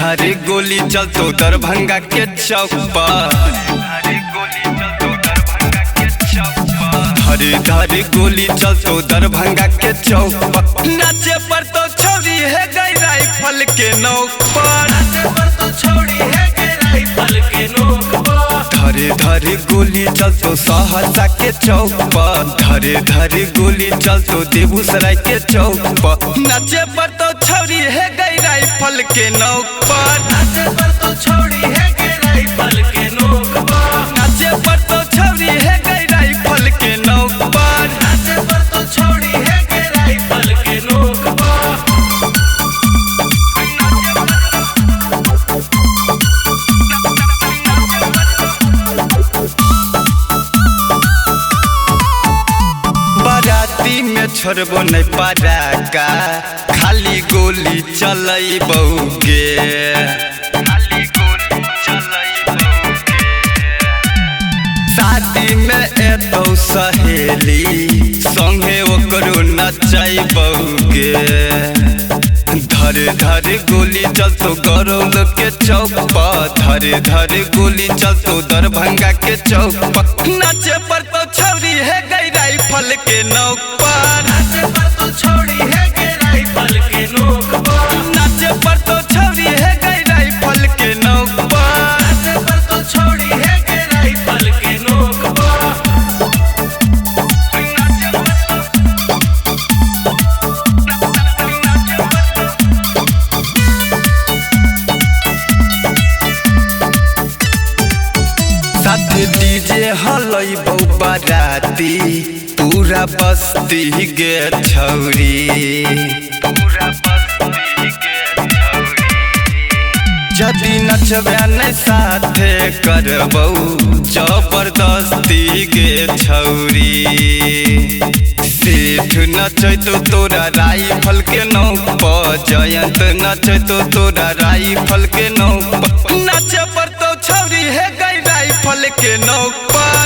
धारे गोली चलतो दरभंगा के चौक पर। धरे धारे गोली चलतो दरभंगा के चौक पर। नाचे पर तो छौरी है गई राइफल के नोक पर। नाचे पर तो छौरी है गई राइफल के नोक पर। धरे धरे गोली चलतो सहरसा के चौक पर। धरे धरे गोली चलतो बेगूसराय के चौक पर। नाचे पर तो छौरी है गई राइफल के नोक पर। नाचे पर तो छौरी है गई राइफल के नोक पर। नाचे पर तो छौरी है गई राइफल के नोक पर। नाचे पर तो छौरी है गई राइफल के नोक पर। बाराती में छोड़बो नहीं पराका, खाली गोली चलैबौगे। शादी में एतौ सहेली संगे ओकरो नचैबौगे। धरे धरे गोली चलतो गरौल के चौक पर। धरे धरे गोली चलतो दरभंगा के चौक पर। नाचे पर तो छौरी है गई राइफल के नोक पर। नाचे पर तो छौरी है गई राइफल के नोक पर। नाचे पर तो छौरी है गई राइफल के नोक पर। नाचे पर तो छौरी है गई राइफल के नोक पर। साथे डीजे हलैबौ बाराती, पूरा बस्ती गे छौरी। जदि नचबे नै साथे करबौ जबरदस्ती गे छौरी। सेठ नचैतो तोरा राइफल के नोक पर। जयंत नचैतो तोरा राइफल के नोक पर। नाचे पर तो छौरी है गई राइफल के नोक पर।